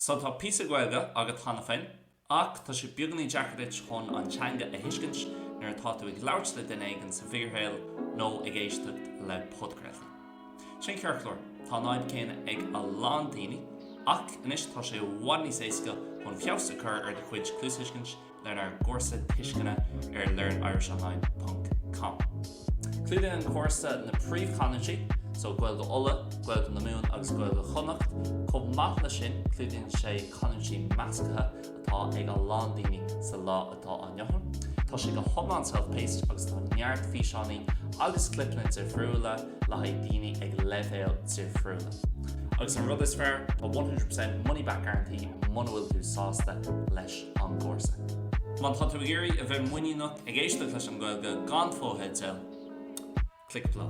So tá píosa Gaeilge agat cheana féin, ach tá sé beagáinín deacair duit chun an teanga a thuiscint nuair atá tú ag labhairt le duine éigin sa bhfíorshaol nó ag éisteacht le podchraoltaí. Sin ceart go leor, tá an fhadhb céanna ag a lán daoine, ach anois tá sé i bhfad níos éasca chun feabhas a chur ar do chuid cluasthuiscint lenár gcúrsa tuisceana ar learnirishonline ponc com. Clúdaíonn an cúrsa na príomhchanúintí, so Gaeilge Uladh, Gaeilge na Mumhan agus Gaeilge Chonnacht. Chomh maith leis sin, clúdaíonn sé canúintí measctha atá ag a lán daoine sa lá atá inniu ann. Tá sé go hiomlán self-paced agus tá neart físeánaí agus clipeanna difriúla le haghaidh daoine ag leibhéil difriúla. Agus an rud is fearr, tá 100% money back guarantee muna bhfuil tú sásta leis an gcúrsa. Má tá tú ag iarraidh a bheith muiníneach ag éisteacht leis an Ghaeilge gan fotheidil, click below.